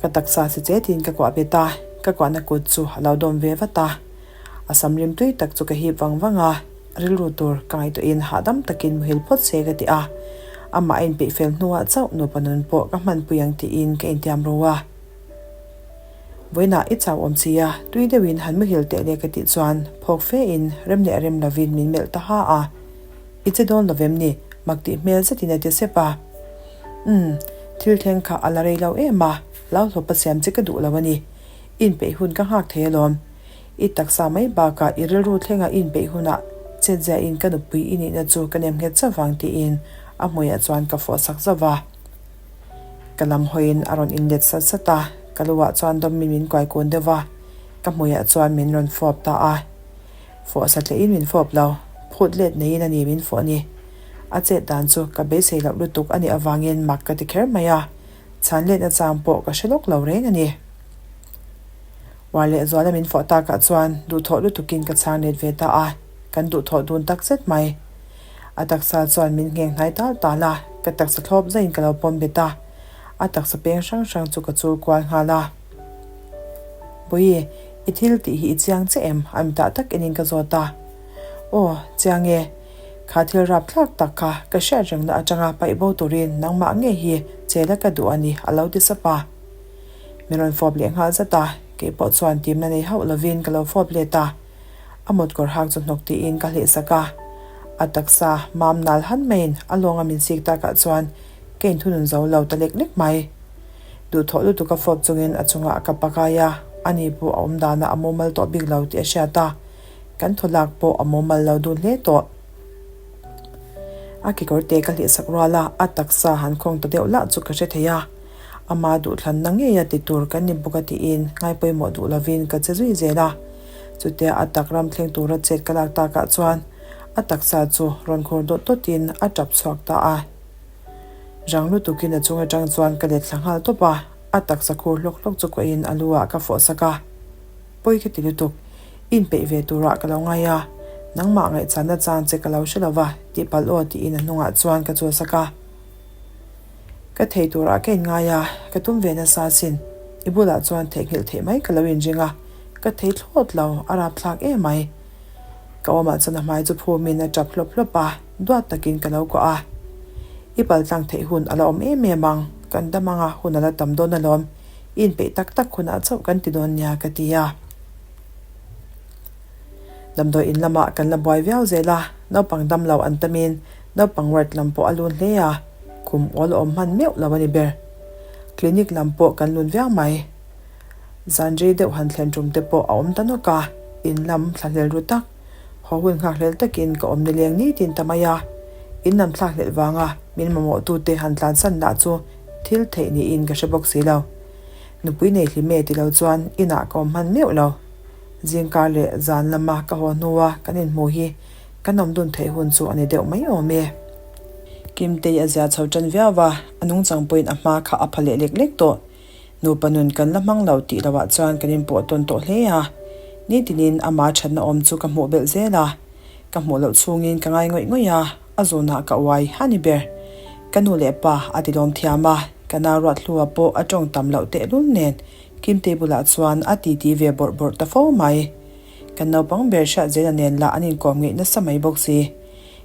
Ka taksa si chetin ka kuah bet a, ka kuahna kut chu a lo dawm ve vat a. A sam rim tui tak chu ka hip vang vang a, rilru tur ka ngaihtuahin hahdam takin muhil phawt se ka ti a. Amah a inpeih fel hnuah chauh nupa nun pawh ka hmanpui ang tiin ka intiam ro a. Vawiinah i chau awm si a, tui deuhin han muhil teh le ka tih chuan phawk fe in rem leh rem lovin min melh ta ha a. I che dawn lovem ni? Mak tih hmel zetin a ti sep a. Umm, thil thleng kha a la rei lo em a, hlauhlawp a siam che ka duh lo a ni. I inpeih hun ka nghak thei alawm. I taksa mai bakah i rilru thlenga i inpeih hunah chetziahin ka nupui i nihna chu ka nem nghet chauh vang tiin a hmuiah chuan ka fawh sak zauh va. Ka lam hawiin a rawn inlet sat sat a, ka luah chuan dawmin min kuai kun deuh va, ka hmuiah chuan min rawn fawp ta a. Fawh satliahin min fawp lo, phut let neiin a ni min fawh ni. A chet dan chu ka beisei loh lutuk a nih avangin mak ka ti kher mai a, chhan letna chang pawh ka hre lawk lo reng a ni. Uar leh zuala min fawh takah chuan duhthawh lutukin ka chhang let ve ta a, kan duhthawh dun tak zet mai. A taksa chuan min ngheng hnai tal tal a, ka taksa thlawp zaiin ka lo pawm bet a, a taksa peng hrang hrang chu ka chul kual nghal a. Bawihi, i thil tih hi i chiang che em? A mitah tak enin ka zawt a. Aw, chiang e. Kha thil rap thlak tak kha ka hriat rengna atanga paih bo turin nangmah ngei hi chela ka duh a ni, a lo ti sap a. Min rawn fawp leh nghal zat a, kei pawh chuan timna nei hauh lovin ka lo fawp let a. A motkawr hak chu hnawk tiin ka hleh sak a. A taksa mam nal han maiin a lawnga min sik takah chuan ka inthunun zo lo ta lek lek mai. Duhthawh lutuk a fawp chungin a chungah ka pakai a, ani pawh a awm danah a mumal tawh bik lo tih a hriat a, kan thaw lak pawh a mumal lo dun hle tawh. A kekawr te ka hleh sak rual a, a taksa han khawng ta deuh lah chu ka hre thei a. Ama duhthlanna ngeia ti tur kan ni bawk a tiin ngaipawimawh duh lovin ka che zui zel a. Chutia a tak ram thleng tura chet ka lak takah chuan a taksa chu rawn khur dawt dawtin a tap chhuak ta a. Rang lutukin a chung atang chuan ka let thla nghal tawp a, a taksa khur hlawk hlawk chu kuahin a lu ah ka fawh sak a. Pawi ka ti lutuk, inpeih ve turah ka lo ngai a, nangmah ngaihchanna chang che ka lo hre lova tihpalh aw tiin a hnungah chuan ka chul sak a. Ka thei turah ka inngai a, ka tum ve nasa asin. I bulah chuan theihnghilh theih mai ka lo inring a, ka thei thlawt lo, a rapthlak em mai. Ka awmah chuan a hmai chu phumin a tap hlawp hlawp a, duat takin ka lo kuah a. I paltlang theih hun a la awm em em ang, kan dam anga hun a la tam dawn alawm, i inpeih tak tak hunah chauh kan ti dawn nia ka ti a. Damdawi in lamah kan la buai viau zel a, naupang dam lo an tamin naupang ward lam pawh a lun hle a, kum awl a awm hman meuh lo a ni ber. Clinic lam pawh kan lun viau mai. Zan rei deuh han thlen tum te pawh a awm ta nawk a, in lam thlahlel ru tak, haw hun nghakhlel takin ka awm nileng nitin ta mai a. In lam thlakhlelh vanga min mamawhtute han tlansan lah chu thil theih niin ka hre bawk si lo. Nupui nei hlim e ti lo chuan inah ka awm hman meuh lo. Zingkar leh zan lama ka haw hnua kan inhmuh hi kan awm dun theih hun chu a ni deuh mai awm e. Kimtei a zia chho tan viau va, a nungchang pawhin a hma kha a pha leh lek lek tawh. Nupa nun kan la hmang lo tih lohah chuan kan inpawh tawn tawh hle a. Nitinin ama thatna awm chu ka hmuh belh zel a. Ka hmuh loh chhungin ka ngai ngawih ngawih a, a zunah ka uai a ni ber. Ka nu leh pa a ti lawm thiam a, ka nau Ruathlua pawh a tawng tam loh tehlul nen Kimtei bulah chuan a titi ve bawrh bawrh ta fo mai. Kan naupang ber Hriatzela nen lah an inkawm ngeih nasa mai bawk si.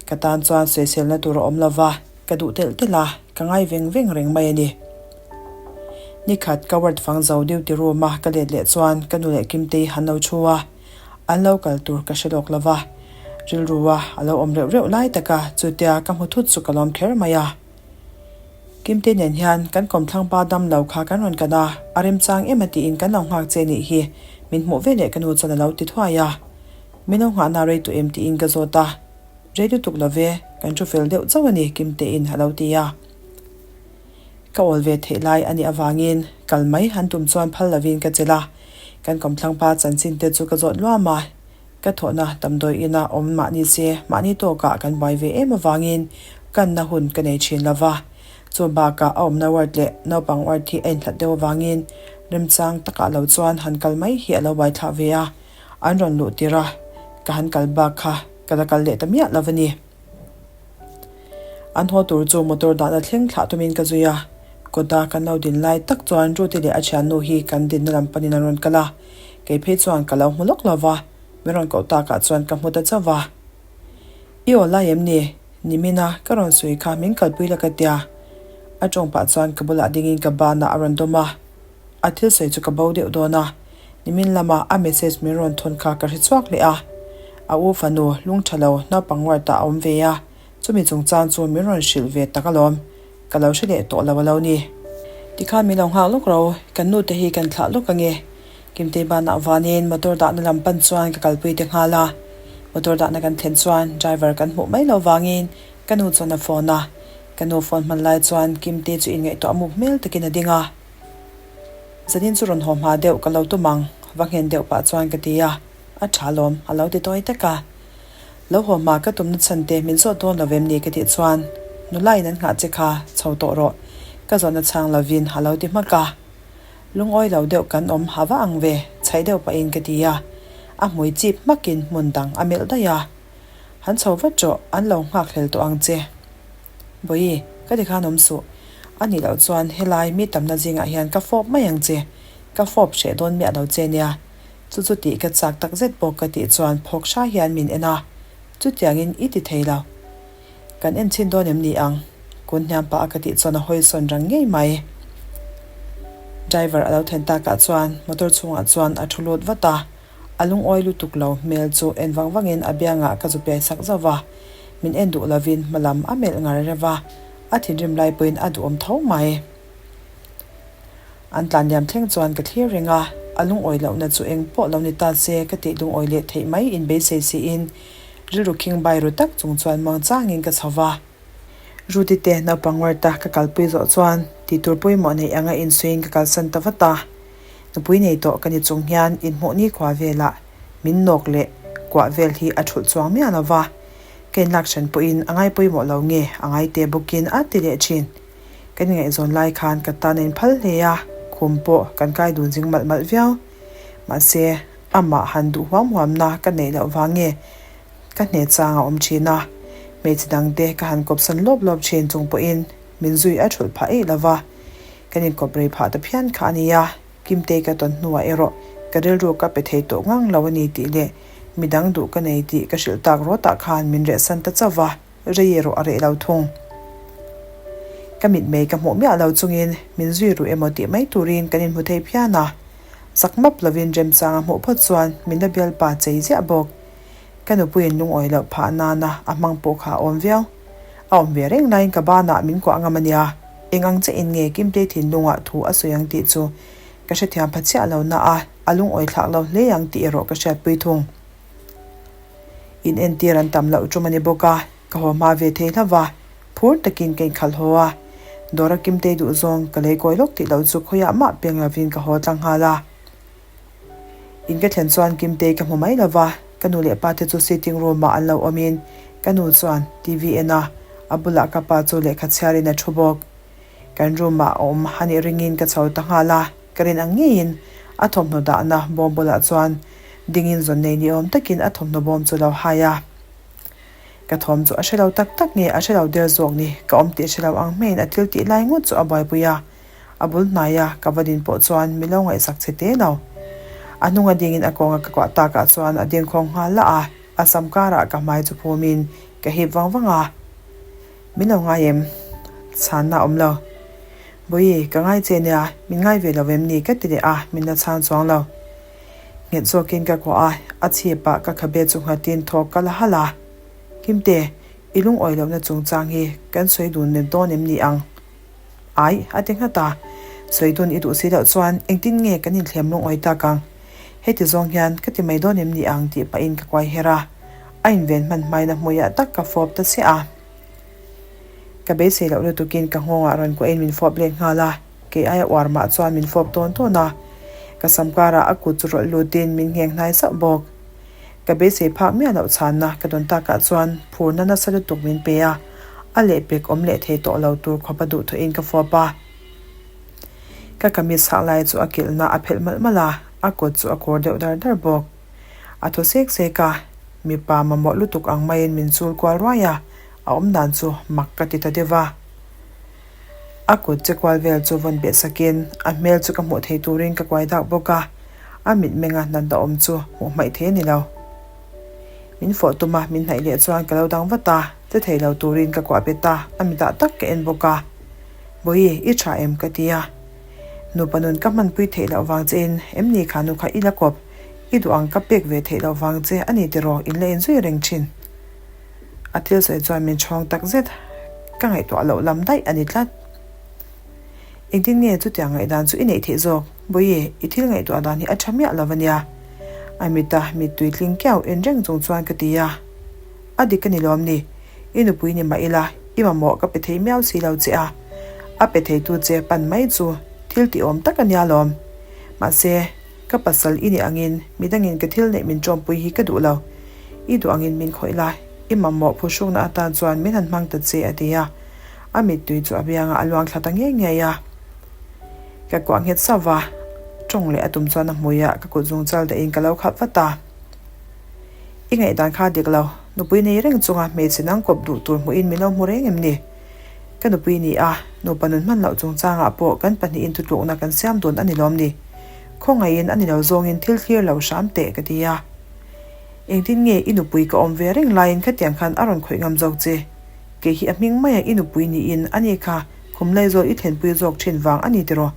Ka tan chuan sawiselna tur a awm lo va, ka duh telh telh a, ka ngai veng veng reng mai a ni. Nikhat ka ward fang zo duty room a ka let leh chuan ka nu leh Kimtei han lo thu a, an lo kal tur ka hre lawk lo va. Rilru a a lo awm reuh reuh lai taka chutia ka hmu thut chu ka lawm kher mai a. Kimte nen hian kan kawmthlangpa dam lo kha kan rawn kan a, a remchang em a tiin kan lo nghak che nih hi, min hmuh veleh ka nu chuan a lo ti thuai a. Min lo nghahna rei tawh em tiin ka zawt a, Rei lutuk lo ve, kan thu fel deuh chauh a ni Kimtein a lo ti a. Ka awl ve theih lai a nih avangin kal mai han tum chuan phal lovin ka chelh a, kan kawmthlangpa chanchin te chu ka zawt luam a. Ka thawhna damdawi ina awm mahni se mahni tawkah kan buai ve em avangin kanna hun ka nei thin lo va. Chu bakah a awmna ward leh naupang ward hi a inhlat deuh avangin remchang takah lo chuan han kal mai hi a lo buai thlah ve a, an rawn luh tir a, ka han kal bak kha ka la kal leh ta miah lo a ni. An haw tur chu motor dahna thleng thlah tumin ka zui a, kawta kan lo din lai tak chuan Ruti leh a thiannu hi kan dinna lam panin an rawn kal a, kei phei chuan ka lo hmu lawk lo va, min rawn koh takah chuan ka hmu ta chauh va. I aw lai em ni? Nimina ka rawn sawi kha min kalpui la ka tia. A tawng pah chuan ka bulah dingin ka banah a rawn dawm a, a thil sawi chu ka bo deuh dawn a, nimin lama a message min rawn thawn kha ka hre chhuak leh a. A u fanu lung tha lo naupang ward ah a awm ve a, chumi chungchang chu min rawn hrilh ve tak alawm, ka lo hre leh tawh lo a lo ni. Tikhan min lo nghak lawk ro, kan nu te hi kan thlah lawk ange. Kimtei banah vanin motor dahna lam pan chuan ka kalpui te nghal a, motor dahna kan thlen chuan driver kan hmuh mai lo vangin ka nu chuan a phone a, ka nu phone hman lai chuan Kimtei chu inngaihtuah muk hmel takin a ding a. Zanin chu rawn haw hma deuh ka lo tum ang, va nghen deuh pah chuan ka ti a, a tha lawm a lo ti tawi tak a. Lo haw hma ka tumna chhan te min zawt dawn lo vem ni ka tih chuan nula in an nghah che kha chho tawh rawh, ka zawhna chhang lovin a lo ti hmak a. Lungawi lo deuh kan awm ha va ang ve, chhaih deuh pahin ka ti a, a hmui chip hmakin hmun dang a melh daih a. Han chho vat rawh, an lo nghakhlel tawh ang che. Bawihi, ka ti khan awm suh. A nih loh chuan helai mi tamna zingah hian ka fawp mai ang che. Ka fawp hreh dawn miah lo che nia. Chu chu tih ka chak tak zet bawk ka tih chuan phawk hra hian min en a. Chutiangin i ti thei lo. Kan en chhin dawn em ni ang? Kun hniam pah a ka tih chuan a hawi sawn rang ngei mai. Driver a lo then takah chuan motor chhungah chuan a thu lut vat a. A lungawi lutuk lo hmel chu en vang vangin a biangah ka zu piai sak zauh va. Min en duh lovin hma lam a melh ngar reuh va, a thinrim lai pawhin a duhawm tho mai. An tlan liam thleng chuan ka thlir reng a, a lungawi lohna chu eng pawh lo ni ta se ka tih lungawi leh theih mai inbeisei siin rilru khing bai ru tak chung chuan muangchangin ka chho va. Rudy te naupang ward-a ka kalpui zawh chuan tihtur pawimawh neih anga insuiin ka kalsan ta vat a. Nupui nei tawh ka ni chung hian inhmuh nikhua velah min nawk leh kuah vel hi a thulh chuang miah lo va, ka inlak hran pawhin a ngai pawimawh lo nge a ngai te bawkin a ti leh thin. Kan ingaihzawn lai khan ka tan a inphal hle a, khum pawh kan kai dun zing malh malh viau. Mahse, amah han duh huam huamna ka neih loh vang nge ka hne chang a awm thin a, hmeichhe dangte ka han kawpsan lawp lawp thin chung pawhin min zui a thulh phah eih lo va. Kan inkawp rei phah ta phian kha a nia, Kimtei ka tawn hnuah erawh ka rilru ka pe thei tawh ngang lo a ni tih leh midang duh ka nei tih ka hrilh tak rawtah khan min rehsan ta chauh va, rei erawh a reh lo thung. Ka mitmei ka hmuh miah lo chungin min zui ruh emaw tih mai turin kan inhmu thei phian a, zak map lovin remchang a hmuh phawt chuan min la bialpa chei ziah bawk. Ka nupuiin lungawi loh phah nana a hmang pawh kha a awm viau. A awm ve reng laiin ka banah min kuah ngam a nia. Eng ang che in nge Kimtei thinlungah thu a sawi ang tih chu ka hrethiam pha chiah lo na a, a lungawi thlak lo hle ang tih erawh ka hriatpui thung. In entir an tam loh tum a ni bawk a, ka haw hma ve thei hlauh va, phur takin ka inkhalh haw a. Dawra Kimtei duh zawng ka lei kawi lawk tih loh chu khawiah mah peng lovin ka haw tlang nghal a. In ka thlen chuan Kimtei ka hmu mai lo va, ka nu leh pa te chu sitting room ah an lo awmin ka nu chuan TV en a, a bulah ka pa chu lehkha chhiarin a thu bawk. Kan room ah a awm a nih ringin ka chho ta nghal a, ka rin ang ngeiin a thawmhnaw dahna bawm bulah chuan dingin zawn nei ni awm takin a thawmhnaw bawm chu lo hai a. Ka thawm chu a hre lo tak tak nge a hre lo der zawk ni, ka awm tih hre lo ang hmeiin a thil tih lai ngawt chu a buaipui a. A bul hnaia ka va din pawh chuan mi lo ngaihsak che te lo. A hnunga dingin a kawnga ka kuah takah chuan a ding khawng nghal lah a, a sam karah ka hmai chu phumin ka hip vang vang a. Min lo ngai em? Chhanna a awm lo. Bawihi, ka ngai che nia, min ngai ve lo em ni ka ti leh a, min la chhang chuang lo. Nghet zawkin ka kuah a, a chhipah ka khabe chu nghatin thawk ka la halh a. Kimte, i lungawi lohna chungchang hi kan sawi dun nem dawn em ni ang? Ai, a ti nghat a. Sawi dun i duh si loh chuan engtin nge kan inthlem lungawi tak ang? Heti zawng hian ka ti mai dawn em ni ang tih pahin ka kuai her a. A inven hman hmain a hmuiah tak ka fawp ta chiah a. Ka beisei loh lutukin ka nghawngah rawn kuahin min fawp leh nghal a, kei aia uar mah chuan min fawp tawn tawn a. Ka sam karah a kut chu rawlh lutin min ngheng hnai sauh bawk. Ka beisei phak miah loh chhanna ka dawn takah chuan phurna nasa lutuk min pe a, a lehpek awm leh thei tawh lo tur khawpa duhthawhin ka fawp a. Ka kamis hak lai chu a kilhna a phelh malh malh a, a kut chu a kawr deuh dar dar bawk. A thaw sek sek a, mipa mamawh lutuk ang maiin min chul kual ruai a, a awm dan chu mak ka ti ta deuh a. A kut che kual vel chu vawn beh sakin a hmel chu ka hmuh thei turin ka kuai dak bawk a, a mitmenga natna awm chu hmuh hmaih thei a ni lo. Min fawh tum a, min hnaih leh chuan ka lo dang vat a, che thei lo turin ka kuah bet a, a mitah tak ka en bawk a. Bawihi, i tha em? ka ti a. Nupa nun ka hmanpui theih loh vang chein em ni kha nu kha i la kawp, i duh ang ka pek ve theih loh vang che a ni tiraw in la inzui reng thin. A thil sawi chuan min chhawng tak zet, ka ngaihtuah loh lam daih a ni tlat. Engtin nge chutiang ngaihdan chu i neih theih zawk? Bawihi, i thil ngaihtuah dan hi a tha miah lo a nia. A mita mittui tling kiau en reng chung chuan ka ti a. A dik a ni lawm ni? I nupui ni mah ila, i mamawh ka pe thei miau si lo che a. A pe theitu che pan mai chu thil tihawm tak a nia lawm. Mahse, Ka pasal i nih angin midangin ka thil neih min ṭawmpui hi ka duh lo. I duh angin min khawih la, i mamawh phuhrukna atan chuan min han hmang ta che a ti a. A mittui chu a biangah a luang thla ta ngei ngei a. Ka kuah nghet sauh va, ṭawng leh a tum chuan a hmuiah ka kut zung chal dahin ka lo khalh vat a. I ngaihdan kha dik lo, nupui nei reng chunga hmeichhe nang kawp duh tur hmuhin min lo hmu reng em ni? Ka nupui ni a, nupa nun hman loh chungchangah pawh kan pahnihin thutlukna kan siam dun a ni lawm ni? Khawngaihin a ni lo zawngin thil thlir lo hram teh ka ti a. Engtin nge i nupui ka awm ve reng laiin khatiang khan a rawn khawih ngam zawk che? Kei hi a hming maia i nupui niin a ni kha khum laizawl i thlenpui zawk thin vang a ni tiraw?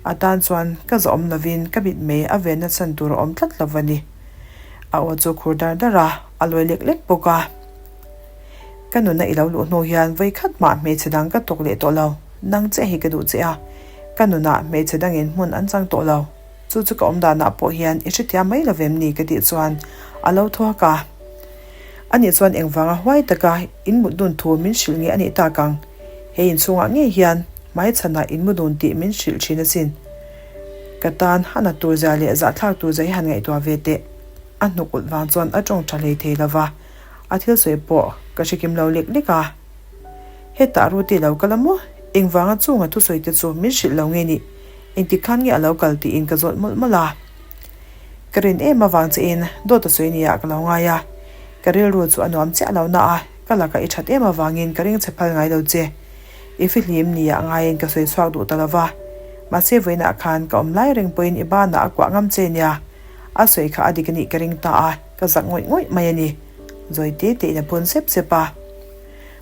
A tan chuan ka zahawm lovin ka mit mei a venna chhan tur a awm tlat lo va ni. A aw chu khur dar dar a, a lawi lek lek bawk a. Ka nuna i lo luh hnu hian vawi khat mah hmeichhe dang ka tawk leh tawh lo, nang che hi ka duh che a, ka nunah hmeichhe dangin hmun an chang tawh lo, chu chu ka awm danah pawh hian i hrethiam mai lo vem ni ka tih chuan a lo thaw hak a. Ani chuan engvanga huai taka in mut dun thu min hrilh nge a nih tak ang? He inchhungah ngei hian hmaichhanah in mu dun tih min hrilh thin asin. Ka tan a nat tur zia leh zahthlak tur zia hi han ngaihtuah ve teh. A hnuk ulh vang chuan a tawng tha hlei thei lo va. A thil sawi pawh ka hre kim lo lek lek a. Hetah Ruti lo kal a maw? Engvanga chunga thusawi te chu min hrilh lo nge nih? Engtik khan nge a lo kal tiin ka zawt mawlh mawlh a. Ka rin em avang chein dawt a sawi nia ka lo ngai a. Ka rilru chu a nuam chiah lo na a, ka lakah i that em avangin ka ring chhe phal ngai lo che. I fihlim nia ngaiin ka sawi chhuak duh ta lo va. Mahse vawiinah khan ka awm lai reng pawhin i banah a kuah ngam che nia. A sawi kha a dik a nih ka ring ta a, ka zak ngawih ngawih mai a ni. Zawi te te in a phun sep sep a.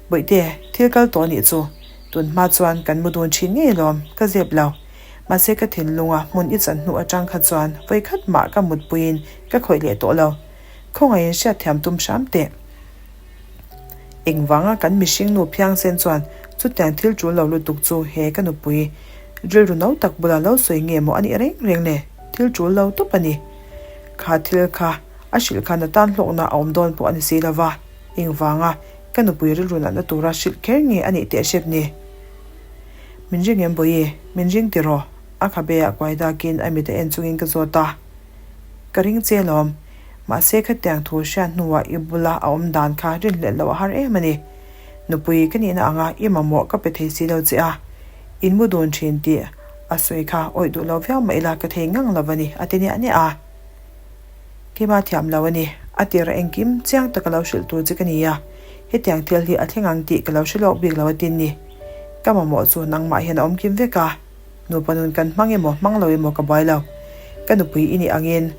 Bawihte, thil kal tawh nih chu. Tun hma chuan kan mu dun thin ngei alawm, ka zep lo. Mahse ka thinlunga hmun i chan hnu atang kha chuan vawi khat mah ka mutpuiin ka khawih leh tawh lo. Khawngaihin hriatthiam tum hram teh. Engvanga kan mihring nu phiangsen chuan chutiang thil tul lo lutuk chu he ka nupui rilru no tak bula lo sawi nge maw a nih reng reng le? Thil tul lo tawp a ni. Kha thil kha a hrilh khan a tan hlawkna a awm dawn pawh a ni si lo va, engvanga ka nupui rilru natna tura hrilh kher nge a nih teh hrep ni? Min ring em Bawihi? Min ring tiraw? A khabe ah kuai dakin a mit a en chungin ka zawt a. Ka ring che alawm. Mahse khatiang thu hriat hnuah i bula a awm dan kha rinhlelh loh a har em a ni. Nupui ka nihna anga i mamawh ka pe thei si lo che a, in mu dun thin tih a sawi kha awih duh lo viau mah ila ka thei ngang lo a ni, a ti niah niah a. Keimah thiam lo a ni, a tir a engkim chiang taka lo hrilh tur che ka ni a, hetiang thil hi a thleng ang tih ka lo hre lawk bik lo a tin ni. Ka mamawh chu nangmah hian a awm kim vek a. Nupa nun kan hmang emaw hmang lo emaw ka buai lo. Ka nupui i nih angin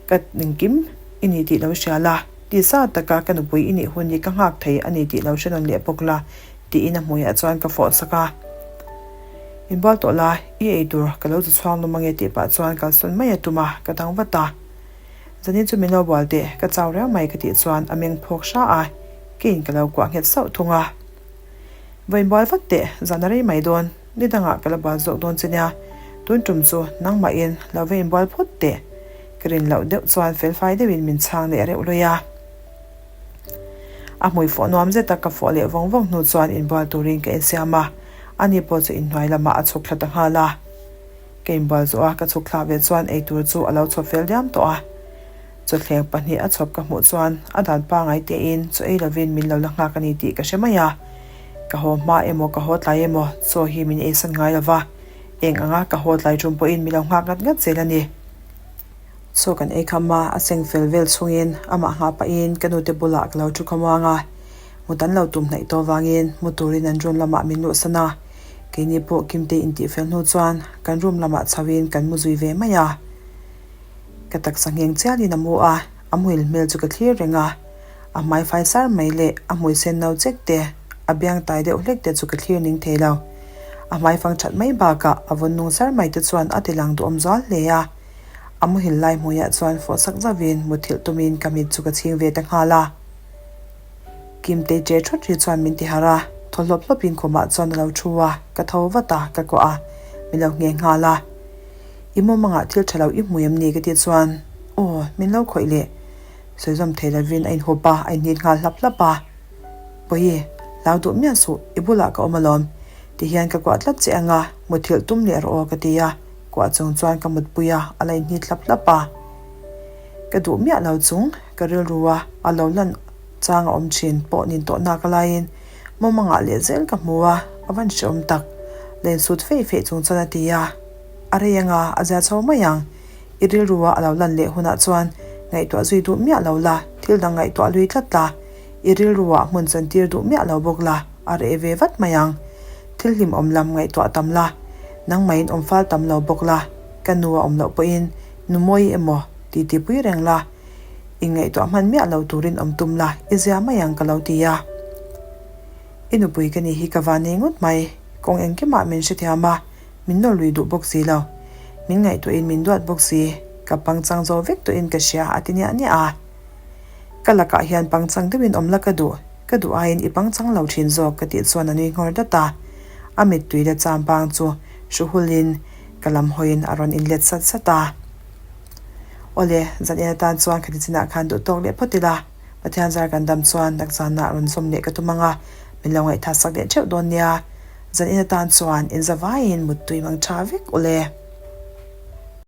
ka engkim i ni tih lo hria la, tisa taka ka nupui i nih hun hi ka nghak thei a ni tih lo hre nawn leh bawk la, tiin a hmuiah chuan ka fawh sak a. Inbual tawh la, i ei tur ka lo zu chhuang lawm ange tih pah chuan kalsawn mai a tum a, ka dang vat a. Zanin chu min lo bual teh, ka chau riau mai ka tih chuan a meng phawk hra a, keiin ka lo kuah nghet sauh thung a. Va inbual vat teh, zan a rei mai dawn. Ni dangah ka la bual zawk dawn che nia, tun tum chu nangmahin lo va inbual phawt teh. Ka rin loh deuh chuan felfai deuhin min chhang leh reuh lui a. A hmui fawh nuam zeta ka fawh leh vawng vawng hnu chuan inbual turin ka insiam a, ani pawh chu inhnuai lamah a chhuk thla ta nghal a. Ka inbual zawh a, ka chhuk thla ve chuan eitur chu a lo chhawp fel diam tawh a. Chawthleng pahnih a chhawp ka hmuh chuan a dan pangai tein chaw ei lovin min lo la nghak a ni tih ka hre mai a. Ka haw hma emaw ka haw tlai emaw chaw hi min eisan ngai lo va, eng anga ka haw tlai tum pawhin min lo nghak ngat ngat zel a ni. Chaw kan ei kham a, a seng fel vel chungin amah nghah pahin ka nute bulah ka lo thu khamuang a, mut an lo tum hnaih tawh vangin mu turin an room lamah min luhsan a, keini pawh Kimtei intih fel hnu chuan kan room lamah chhoin kan mu zui ve mai a. Ka taksa ngheng chialin a mu a, a muhil hmel chu ka thlir reng a. A hmai fai sar mai leh a hmui sen no chek te, a biang tai deuh hlek te chu ka thlir ning thei lo. A hmai fang that mai bakah a vawn nung sar mai te chuan a ti lang duhawm zual hle a. A muhil lai hmuiah chuan fawh sak zauhin muthilh tumin ka mit chu ka chhing ve ta nghal a. Kimtei che thawt ri chuan min ti harh a, thaw hlawp hlawpin khumah chuan a lo thu a, ka tho vat a, ka kuah a, min lo ngheng nghal a. I mumangah thil tha lo i hmu em ni ka tih chuan, Aw, min lo khawih leh. Sawi zawm thei lovin a inhup a, a inhnit nghal hlap hlap a. Bawihi, hlau duh miah suh, i bulah ka awm alawm. Tihian ka kuah tlat che ang a, muthilh tum leh rawh aw ka ti a, kuah chung chuan ka mutpui a, a la inhnit hlap hlap a. Ka duh miah lo chung, ka rilru a, a lo lan chang a awm thin pawh nin tawh nak alaiin mumangah leh zel ka hmu a, a van hrehawm tak. Len sut feih feih chung chuan a ti a. A rei anga a zia chho mai ang. I rilrua a lo lan leh hunah chuan ngaihtuah zui duh miah lo la, thil dang ngaihtuah lui tlat la, i rilruah hmun chantir duh miah lo bawk la, a reh ve vat mai ang. Thil hlimawm lam ngaihtuah tam la, nangmahin awm fal tam lo bawk la, ka nu a awm loh pawhin nu mawi emaw ti tipui reng la, i ngaihtuah hman miah lo turin awm tum la, i zia mai ang ka lo ti a. I nupui ka nih hi ka van nei ngawt mai, kawng engkimah min hrethiam a, Min nawr lui duh bawk si lo. Min ngaihtuahin min duat bawk si. Ka pangchang zo vek tawhin ka hria a ti niah niah a. Ka lakah hian pangchang deuhin awm la ka duh, ka duh aiin i pangchang lo thin zawk ka tih chuan a nui nghawr dat a. A mittui la cham pang chu hruhulin ka lam hawiin a rawn inlet sat sat a. Awle, zan en atan chuan khati chinah khan duh tawk leh phawt ila, Pathian zar kan dam chuan nakzanah rawn zawm leh ka tum ang a, min lo ngaihtha sak leh theuh dawn nia. Zan in atan chuan inzavaiin muttui mang tha vek ule.